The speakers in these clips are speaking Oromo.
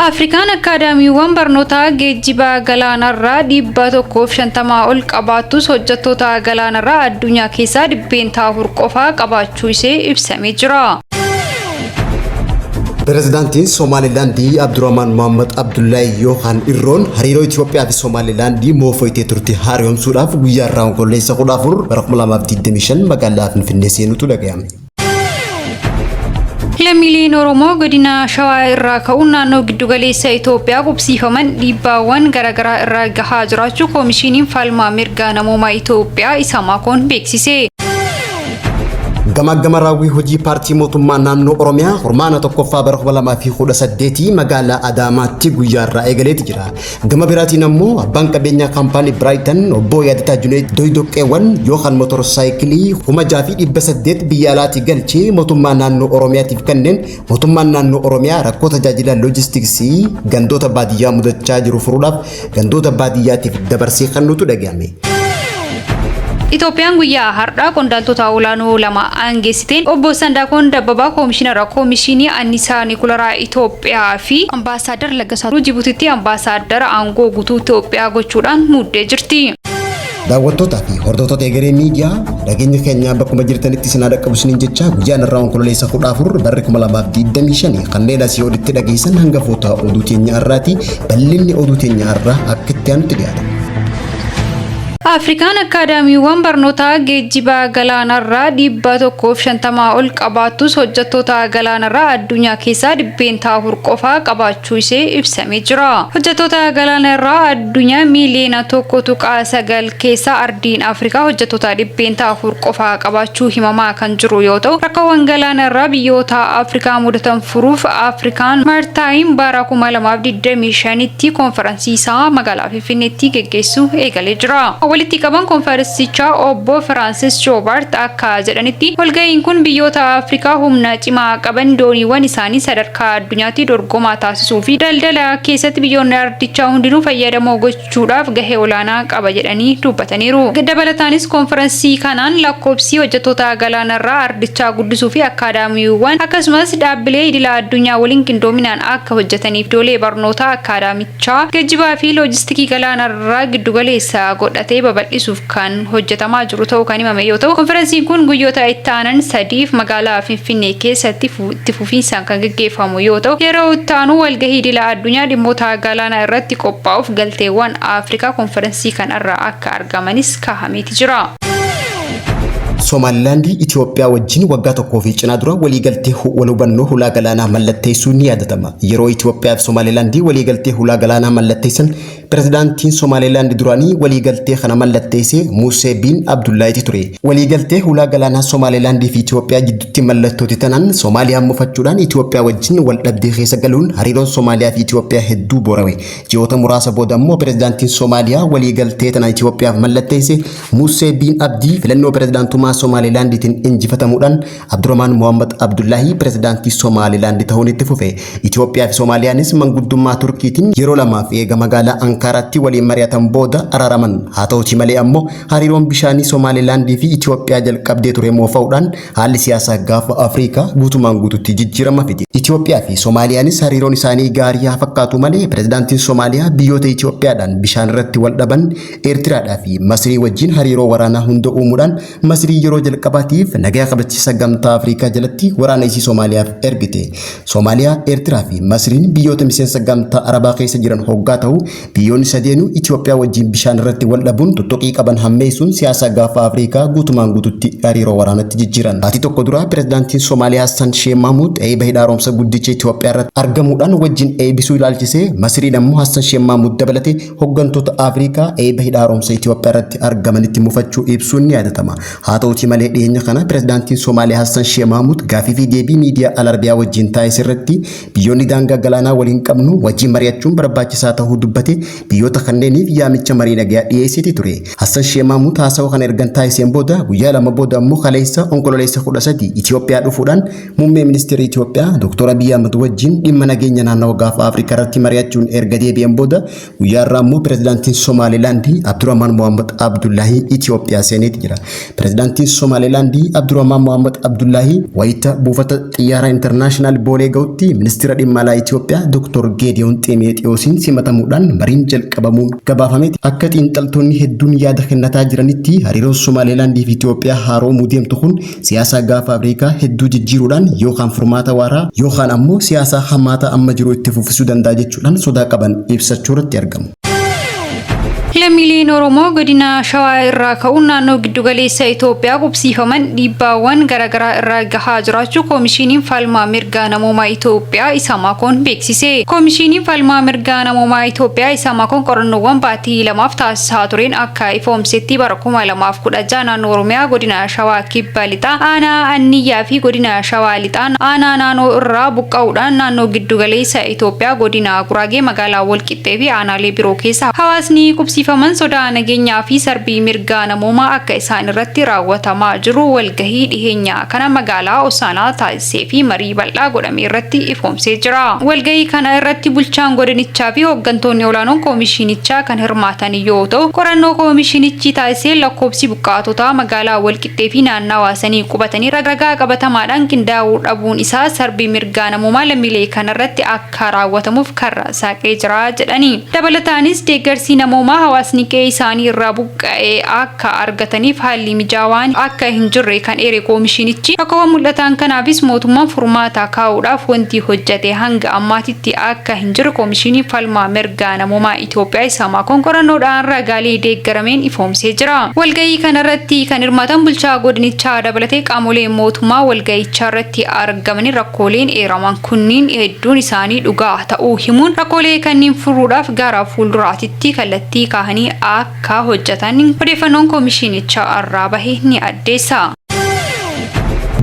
Afrikaan akkaadaamiiwwan barnootaa geejjibaa galaanarraa 150 ol qabaattus hojjettoota galaanarraa addunyaa keessaa 4% qofaa qabaachuu ishee ibsamee jira. Pireezidaantiin Somaalilaandii Abdurrahmaan Mohammad Abdullaahi yookaan Irroon hariiroo Itoophiyaa fi Somaalilaandii moofoyitee turte haaromsuudhaaf guyyaa irraa Onkololeessa 14 bara 2025 magaalaa Finfinnee seenutu dhaga'ame. Lammiileen Oromoo godina Shawaa irraa ka'uun naannoo giddugaleessa Itoophiyaa qubsiifaman dhiibbaawwan garaagaraa irra gahaa jiraachuu Koomishiniin Falmaa Mirga Namoomaa Itoophiyaa Isamaakoon beeksise. Gamaggama raawwii hojii paartii mootummaa naannoo Oromiyaa kurmaana tokkoffaa bara 2018 magaalaa Adaamaatti guyyaa irraa eegaleeti jira. Gama biraatiin ammoo abbaan qabeenyaa kaampaanii Biraayitan obbo Yaadataa Juneed doydoqqeewwan yookaan motorsaayikilii 6,800 biyya alaatii galchee mootummaa naannoo Oromiyaatiif kanneen mootummaan naannoo Oromiyaa rakkoo tajaajila loojistiksii gandoota baadiyyaa mudachaa jiru furuudhaaf gandoota baadiyyaatiif dabarsee kennuutu dhagahame. Itoophiyaan guyyaa har'aa qondaaltota olaanoo lama aangeessiteen obbo Sandaakoon Dabbabaa Koomishinara Koomishinii Annisaa Niikularaa Itoophiyaa fi Ambaasaaddar Laggasaa Jibuutitti Ambaasaaddara aangoo guutuu Itoophiyaa gochuudhaan muuddee jirti. Daawwattootaa fi hordoftoota Egeree Miidiyaa, nageenya keenya bakkuma jirtanitti isin haa dhaqqabu isiniin jecha guyyaan irraa Onkololeessa 14 barri 2025 kanneen asii olitti dhageessan hangafoota oduu teenya irraati. Bal'inni oduu teenya irraa akka itti aanutti dhiyaata. Afrikaan akkaadaamiiwwan barnootaa geejjibaa galaanarraa 150 ol qabaattus hojjettoota galaanarraa addunyaa keessaa 4% qofaa qabaachuu ishee ibsamee jira. Hojjettoota galaanarraa addunyaa miiliyoona 1.9 keessaa ardiin Afrikaa hojjettoota 4% qofaa qabaachuu himamaa kan jiru yoo ta'u, rakkoowwan galaanarraa biyyoota Afrikaa mudatan furuuf Afrikaan Maartaayin bara 2025tti konferansii isaa magaalaa Finfinneetti geggeessuu eegalee jira. Walitti qaban konferansichaa obbo Firaansis Joobart akka jedhanitti, walga'iin kun biyyoota Afrikaa humna cimaa qaban dooniiwwan isaanii sadarkaa addunyaatti dorgomaa taasisuu fi daldala keessatti biyyoonni ardichaa hundinuu fayyadamoo gochuudhaaf gahee olaanaa qaba jedhanii dubbataniiru. Dabalataanis konferansii kanaan lakkoofsi hojjettoota galaanarraa ardichaa guddisuu fi akkaadaamiiwwan akkasumas dhaabbilee idila addunyaa waliin qindoominaan akka hojjetaniif iddoolee barnootaa akkaadaamichaa geejjibaa fi loojistikii galaanarraa giddugaleessa godhatee babal'isuuf kan hojjetamaa jiru ta'uu kan himame yoo ta'u, konferensiin kun guyyoota itti aanan sadiif magaalaa Finfinnee keessatti itti fufiinsaan kan gaggeeffamu yoo ta'u, yeroo itti aanu walgahii idila addunyaa dhimmoota galaanaa irratti qophaa'uuf galteewwan Afrikaa konferensii kanarraa akka argamanis kaahameeti jira. Somaalilaandii Itoophiyaa wajjin waggaa tokkoo fi cinaa dura waliigaltee wal hubannoo hulaa galaanaa mallatteessuun ni yaadatama. Yeroo Itoophiyaa fi Somaalilaandii waliigaltee hulaa galaanaa mallatteessan pirezidaantiin Somaalilaand duraanii waliigaltee kana mallatteesse Musee Biin Abdullaahiiti ture. Waliigaltee hulaa galaanaa Somaalilaandii fi Itoophiyaa jidduutti mallattooti tanaan Somaaliyaan mufachuudhaan Itoophiyaa wajjin wal dhabdee keessa galuun hariiroon Somaaliyaa fi Itoophiyaa hedduu borawe. Ji'oota muraasa booda ammoo pirezidaantiin Somaaliyaa waliigaltee tana Itoophiyaaf mallatteesse Musee Biin Abdii filannoo pirezidaantummaa Somaalilaandiitiin injifatamuudhaan Abdurrahmaan Mohammad Abdullaahii pirezidaantii Somaalilaand ta'uun itti fufe. Itoophiyaa fi Somaaliyaanis manguddummaa Turkiitiin yeroo lamaaf eega magaalaa Ankaaraatti waliin mari'atan booda araaraman. Haa ta'uti malee ammoo hariiroon bishaanii Somaalilaandii fi Itoophiyaa jalqabdee ture moofa'uudhaan haalli siyaasaa gaafa Afrikaa guutumaan guututti jijjiirama fide. Itoophiyaa fi Somaaliyaanis hariiroon isaanii gaarii haa fakkaatu malee pirezidaantiin Somaaliyaa biyyoota Itoophiyaadhaan bishaan irratti wal dhaban Eertiraadhaa fi Masrii wajjin hariiroo waraanaa hunda uumuudhaan Masrii yeroo jalqabaatiif nagaa kabachiisa gamtaa Afrikaa jalatti waraana isii Somaaliyaaf ergite. Somaaliyaa, Eertiraa fi Masriin biyyoota miseensa gamtaa Arabaa keessa jiran hoggaa ta'u, biyyoonni sadeenuu Itoophiyaa wajjin bishaan irratti wal dhabuun tuttuqii qaban hammeessuun siyaasa gaafa Afrikaa guutumaan guututti hariiroo waraanatti jijjiiran. Baatii tokko dura pirezidaantiin Somaaliyaa Hassan Sheeh Mahmud eebba hidha haaromsa guddicha Itoophiyaa irratti argamuudhaan wajjin eebbisuu ilaalchisee Masriin ammoo Hassan Sheeh Mahmud dabalatee hoggantoota Afrikaa eebba hidha haaromsa Itoophiyaa irratti argamanitti mufachuu ibsuun ni yaadatama. Haa ta'utii malee dhiyeenya kana pirezidaantiin Somaaliyaa Hassan Sheeh Mahmud gaafii fi deebii miidiyaa Al Arabiyaa wajjin taasise irratti biyyoonni daangaa galaanaa waliin qabnu wajjin mari'achuun barbaachisaa ta'uu dubbate biyyoota kanneeniif yaamicha marii nagayaa dhiyeessiti ture. Hassan Sheeh Mahmud haasawa kana ergan taasiseen booda guyyaa lama booda ammoo kaleessa Onkololeessa 13 Itoophiyaa dhufuudhaan Muummee Ministeera Itoophiyaa Dr. Abiy Ahmad wajjin dhimma nageenya naannawa gaafa Afrikaa irratti mari'achuun erga deebi'an booda guyyaa irraa immoo pirezidaantiin Somaalilaandii Abdurrahmaan Mohammad Abdullaahii Itoophiyaa seeneeti jira. Pirezidaantiin Pireezidaantiin Somaalilaandii Abdurrahmaan Mohammad Abdullaahii wayita buufata xiyyaaraa Intarnaashinaal Boolee ga'utti ministeera dhimma alaa Itoophiyaa Dr. Geediyoon Ximeexiyoosiin simatamuudhaan mariin jalqabamuun gabaafameeti. Akka xiinxaltoonni hedduun yaada kennataa jiranitti hariiroon Somaalilaandii fi Itoophiyaa haaromuu deemtu kun siyaasaa gaafa Afrikaa hedduu jijjiiruudhaan yookaan furmaata waaraa yookaan ammoo siyaasaa hamaataa amma jiru itti fufisuu danda'a jechuudhaan sodaa qaban ibsachuu irratti argamu. Lammiileen Oromoo godina Shawaa irraa ka'uun naannoo giddugaleessa Itoophiyaa qubsiifaman dhiibbaawwan garaagaraa irraa gahaa jiraachuu Koomishiniin Falmaa Mirgaa Namoomaa Itoophiyaa Isamaakoon beeksise. Koomishiniin Falmaa Mirgaa Namoomaa Itoophiyaa Isamaakoon qorannoowwan baatii lamaaf taasisaa tureen akka ifoomsetti bara 2016 naannoo Oromiyaa godina Shawaa Kibba Lixaa aanaa Anniyyaa fi godina Shawaa Lixaa aanaa naannoo irraa buqqa'uudhaan naannoo giddugaleessa Itoophiyaa godina Guraagee magaalaa Walqixxee fi aanaalee biroo keessa hawaasni qubsiifaman sodaa nageenyaa fi sarbii mirgaa namoomaa akka isaan irratti raawwatamaa jiru walgahii dhiheenya kana magaalaa Osaanaa taasisee fi marii bal'aa godhame irratti ifoomsee jira. Walgahii kana irratti bulchaan godinichaa fi hooggantoonni olaanoon koomishinichaa kan hirmaatan yoo ta'u, qorannoo koomishinichi taasisee lakkoofsi buqqaatotaa magaalaa Walqixxee fi naannawaa sanii qubatanii ragaa qabatamaadhaan qindaa'uu dhabuun isaa sarbii mirgaa namoomaa lammiilee kanarratti akka raawwatamuuf karra saaqee jira jedhani. Dabalataanis deeggarsi namoomaa hawaasni qe'ee isaanii irraa buqqa'e akka argataniif haalli mijaawaan akka hin jirre kan eere koomishinichi rakkoowwan mul'atan kanaafis mootummaan furmaata kaa'uudhaaf wanti hojjete hanga ammaatitti akka hin jirre koomishinii falmaa mirgaa namoomaa Itoophiyaa Isamaakoon qorannoodhaan ragaalee deeggarameen ifoomsee jira. Walgahii kanarratti kan hirmaatan bulchaa godinichaa dabalatee qaamoleen mootummaa walgahichaa irratti argamanii rakkooleen eeraman kunniin hedduun isaanii dhugaa ta'uu himuun rakkoolee kanneen furuudhaaf gara fuulduraatitti kallattii kaahanii akka hojjetan odeeffannoon koomishinichaa irraa bahe ni addeessa.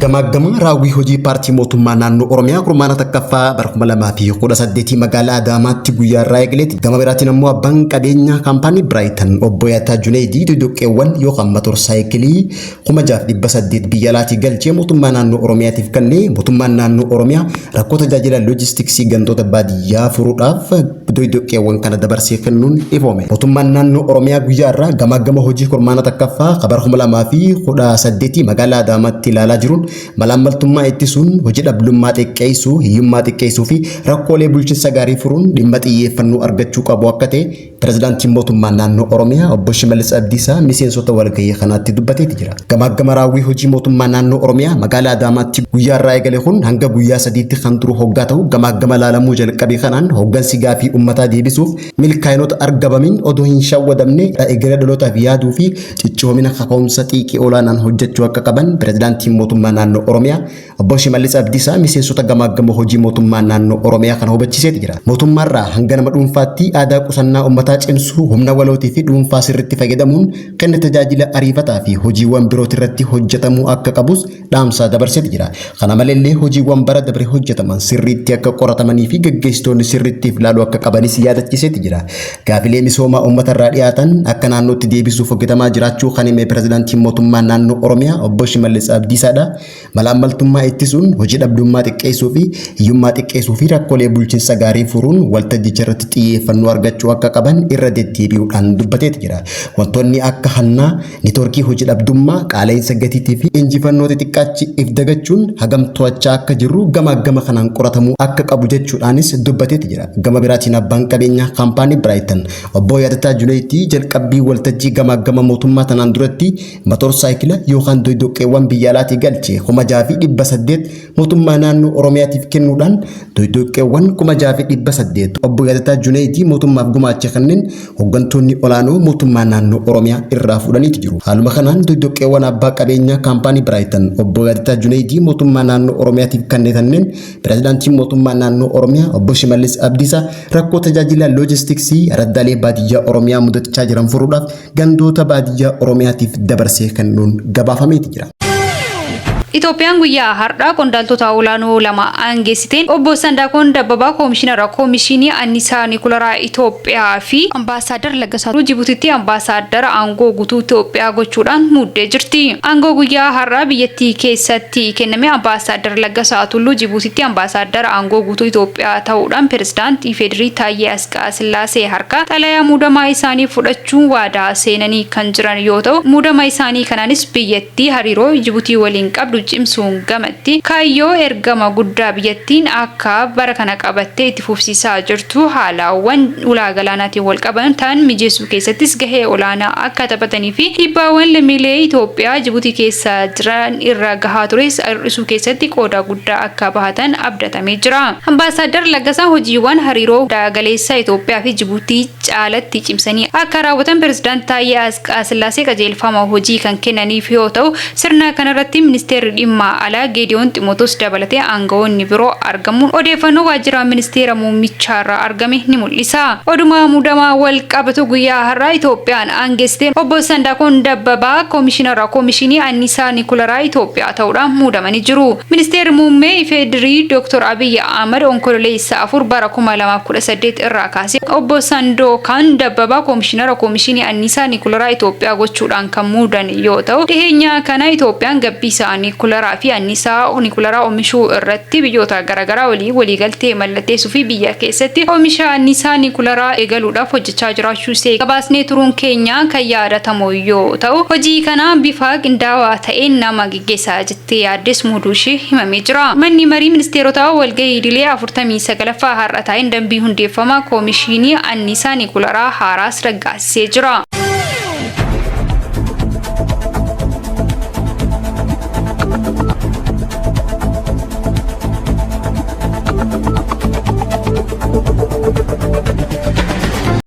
Gamaagama raawwii hojii paartii mootummaa naannoo Oromiyaa kurmaana takkaffaa bara 2018 magaalaa Adaamaatti guyyaa irraa eegaleeti. Gama biraatiin ammoo abbaan qabeenyaa kaampaanii Biraayitan obbo Yaataa Juneedii dodoqqeewwan yookaan motorsaayikilii 6800 biyya alaatii galchee mootummaa naannoo Oromiyaatiif kennee mootummaan naannoo Oromiyaa rakkoo tajaajila loojistiksii gandoota baadiyyaa furuudhaaf dodoqqeewwan kana dabarsee kennuun ifoome. Mootummaan naannoo Oromiyaa guyyaa irraa gamaagama hojii kurmaana takkaffaa bara 2018 magaalaa Adaamaatti ilaalaa jiruun malaammaltummaa ittisuun hojii dhabdummaa xiqqeessuu, hiyyummaa xiqqeessuu fi rakkoolee bulchiinsa gaarii furuun dhimma xiyyeeffannoo argachuu qabu akka ta'e pirezidaantiin mootummaa naannoo Oromiyaa obbo Shimallis Abdiisaa miseensota walgahii kanaatti dubbateeti jira. Gamaagama raawwii hojii mootummaa naannoo Oromiyaa magaalaa Adaamaatti guyyaa irraa eegale kun hanga guyyaa sadiitti kan turu hoggaa ta'u gamaagama laalamuu jalqabe kanaan hoggansi gaafii uummataa deebisuuf milkaa'inoota argamamin odoo hin shawwadamne egeree dhalootaaf yaaduu fi cichoomina kaka'umsa xiiqii olaanaan hojjechuu akka qaban pirezidaantiin mootummaa naannoo Oromiyaa Obbo Shimallis Abdiisaa miseensota gamaagama hojii mootummaa naannoo Oromiyaa kana hubachiiseeti jira. Mootummaarraa hanga nama dhuunfaatti aadaa qusannaa uummataa cimsuu, humna walootii fi dhuunfaa sirriitti fayyadamuun kenna tajaajila ariifataa fi hojiiwwan birooti irratti hojjetamuu akka qabus dhaamsa dabarseeti jira. Kana maleellee hojiiwwan bara dabre hojjetaman sirriitti akka qoratamanii fi gaggeessitoonni sirriitti ilaaluu akka qabanis yaadachiiseeti jira. Gaafilee misoomaa uummatarraa dhiyaatan akka naannootti deebisuuf hojjetamaa jiraachuu kan hime pirezidaantiin mootummaa naannoo Oromiyaa obbo Shimallis Abdiisaadha. Malaammaltummaa ittisuun hojii dhabdummaa xiqqeessuu fi hiyyummaa xiqqeessuu fi rakkoolee bulchiinsa gaarii furuun waltajjicha irratti xiyyeeffannoo argachuu akka qaban irra deddeebi'uudhaan dubbateeti jira. Wantoonni akka hannaa, neetworkii hojii dhabdummaa, qaala'insa gatiitii fi injifannoo xixiqqaachi if dagachuun hagam to'achaa akka jirru gama gama kanaan qoratamuu akka qabu jechuudhaanis dubbateeti jira. Gama biraatiin abbaan qabeenyaa kaampaanii Biraayitan obbo Yaadataa Juneetii jalqabbii waltajjii gama gama mootummaa tanaan duratti Motor saayikila yookaan doydoqqeewwan biyya alaatii galche 6800 mootummaa naannoo Oromiyaatiif kennuudhaan doydoqqeewwan 6800 obbo Yaadataa Juneeydii mootummaaf gumaache kanneen hooggantoonni olaanoo mootummaa naannoo Oromiyaa irraa fuudhaniitu jiru. Haaluma kanaan doydoqqeewwan abbaa qabeenyaa kaampaanii Biraayitan obbo Yaadataa Juneeydii mootummaa naannoo Oromiyaatiif kennetanneen pirezidaantiin mootummaa naannoo Oromiyaa obbo Shimallis Abdiisaa rakkoo tajaajila loojistiksii araddaalee baadiyyaa Oromiyaa mudachaa jiran furuudhaaf gandoota baadiyyaa Oromiyaatiif dabarsee kennuun gabaafameeti jira. Itoophiyaan guyyaa har'aa qondaaltota olaanoo lama aangeessiteen obbo Sandaakoon Dabbabaa Koomishinara Koomishinii Annisaa Nikularaa Itoophiyaa fi Ambaasaaddar Laggasaa Jibuutitti ambaasaaddara aangoo guutuu Itoophiyaa gochuudhaan muuddee jirti. Aangoo guyyaa har'aa biyyattii keessatti kenname Ambaasaaddar Laggasaa Tulluu Jibuutitti ambaasaaddara aangoo guutuu Itoophiyaa ta'uudhaan pirezidaantii Ifeedirii Taayyee Asqaa Sillaasee harkaa xalayaa muudamaa isaanii fudhachuun waadaa seenanii kan jiran yoo ta'u, muudama isaanii kanaanis biyyattii hariiroo Jibuutii waliin qabdu cimsuun gamatti kaayyoo ergama guddaa biyyattiin akka bara kana qabattee itti fufsiisaa jirtu haalawwan ulaa galaanaatiin wal qabatan mijeessuu keessattis gahee olaanaa akka taphatanii fi dhiibbaawwan lammiilee Itoophiyaa Jibuutii keessa jiran irra gahaa tures hir'isuu keessatti qooda guddaa akka bahatan abdatamee jira. Ambaasaaddar Laggasaan hojiiwwan hariiroo galeessa Itoophiyaa fi Jibuutii caalatti cimsanii akka raawwatan pirezidaant Taayyee Asqaasillaasee qajeelfama hojii kan kennaniif yoo ta'u, sirna kanarratti ministeerri dhimma alaa Geediyoon Ximootos dabalatee aangawoonni biroo argamuun odeeffannoo waajjira ministeera muummichaarraa argame ni mul'isa. Oduma muudamaa wal qabatu guyyaa har'aa Itoophiyaan aangeessite obbo Sandaakoon Dabbabaa Koomishinara Koomishinii Anniisaa Nikularaa Itoophiyaa ta'uudhaan muudamanii jiru. Ministeerri muummee Ifeedirii Dr. Abiyyi Ahmad Onkololeessa 4 bara 2018 irraa kaasee obbo Sandookaan Dabbabaa Koomishinara Koomishinii Anniisaa Nikularaa Itoophiyaa gochuudhaan kan muudan yoo ta'u, dhiheenya kana Itoophiyaan gabbisa nikularaa fi anniisaa nikularaa oomishuu irratti biyyoota garaagaraa waliin waliigaltee mallatteessuu fi biyya keessatti oomisha anniisaa nikularaa eegaluudhaaf hojjechaa jiraachuu ishee gabaasnee turuun keenya kan yaadatamu yoo ta'u, hojii kana bifa qindaawaa ta'een nama geggeessaa jettee yaaddes muuduu ishee himamee jira. Manni marii ministeerotaa walgahii idilee 49ffaa har'a taa'een dambii hundeeffama Koomishinii Anniisaa Nikularaa haaraas raggaasisee jira.